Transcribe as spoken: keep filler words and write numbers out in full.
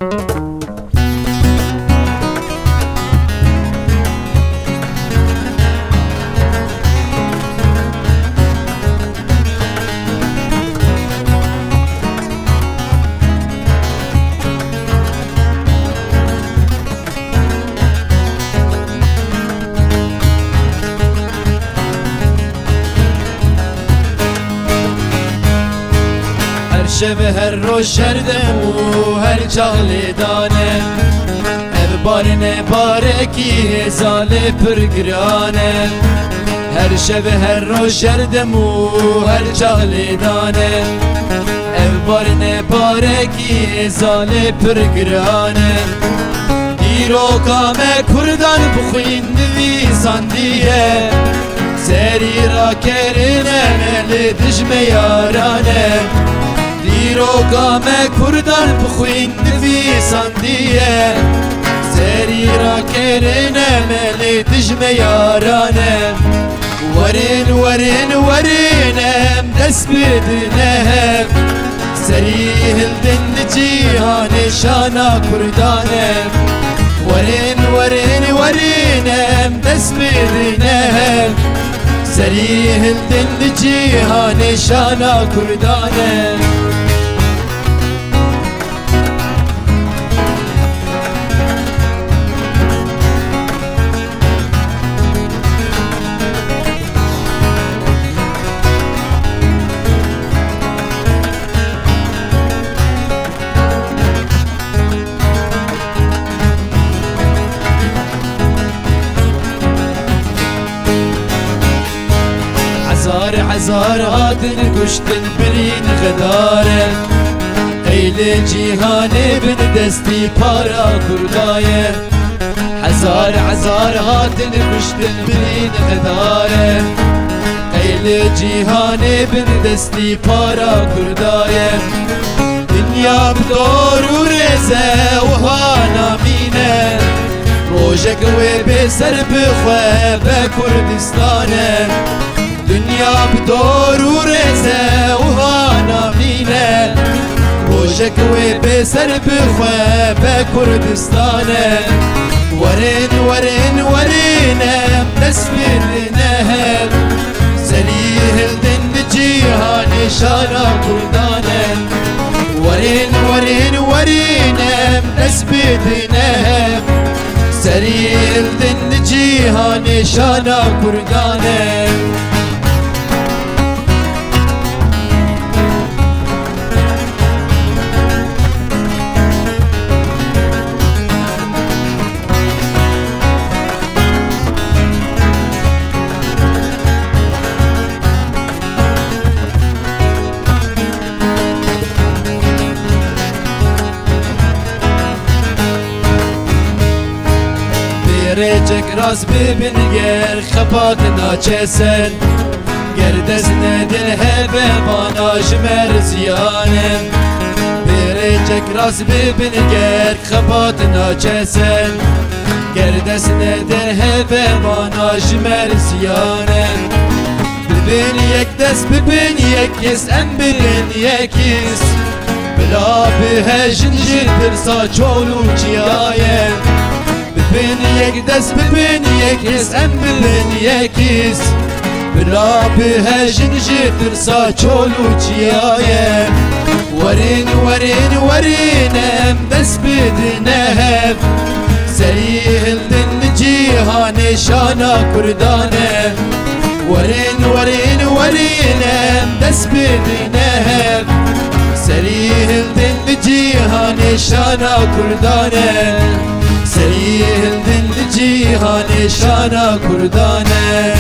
Her şev, her roj, her dem û her çax lêdan e. Ev barine barekî hêza lê pir giran e. Her şev, her roj, her dem û her çax lêdan e. Ev barine barekî hêza lê pir giran e. Dîroka me kurdan bi xwîn nivîsandiye. Serî rakerine me lê dijme yaran e. Dîroka me kurdan bi xwîn nivîsandiye. Serî rakerine me lê dijme yaran e. Werin, werin, werin em dest bidine hev. Serî hildin li cîhanê şana kurdan e. Werin, werin, werin em dest bidine hev. Serî hildin li cîhanê şana kurdan e. Hezar hezar hatin kuştin birîn xidar e. Qey li cîhanê bin destî para kurda ye. Hezar hezar hatin kuştin birîn xidar e. Qey li cîhanê bin destî para kurda ye. Dinya bi dor û rêze wiha namîne. Rojek wê bê ser bi xwe be Kurdistan e. Dinya bi dor û rêze wiha namîne. Rojek wê bê ser bi xwe be Kurdistan e. Werin, werin, werin em dest bidine hev. Serî hildin li cîhanê şana kurdan e. Werin, werin, werin em dest bidine hev. Serî hildin li cîhanê şana kurdan e. Bê rêçek rast bibin ger xebat naçe ser. Ger dest nedin heve bana ji me re ziyan e. Bê rêçek rast bibin ger xebat naçe ser. Ger dest nedin heve bana ji me re ziyan e. Bibin yek dest, bibin yek kes, em bibin yek kes. Bila bihejin ji tirsa çol û çiyaye. Bibin yek dest, bibin yek kes, em bibin yek kes. Bila bihejin ji tirsa çol û çiyaye. Werin, werin, werin em dest bidine hev. Serî hildin li cîhanê şana kurdan e. Werin, werin, werin em dest bidine hev. Serî hildin li cîhanê şana kurdan e. Serî hildin li cîhanê şana kurdan e.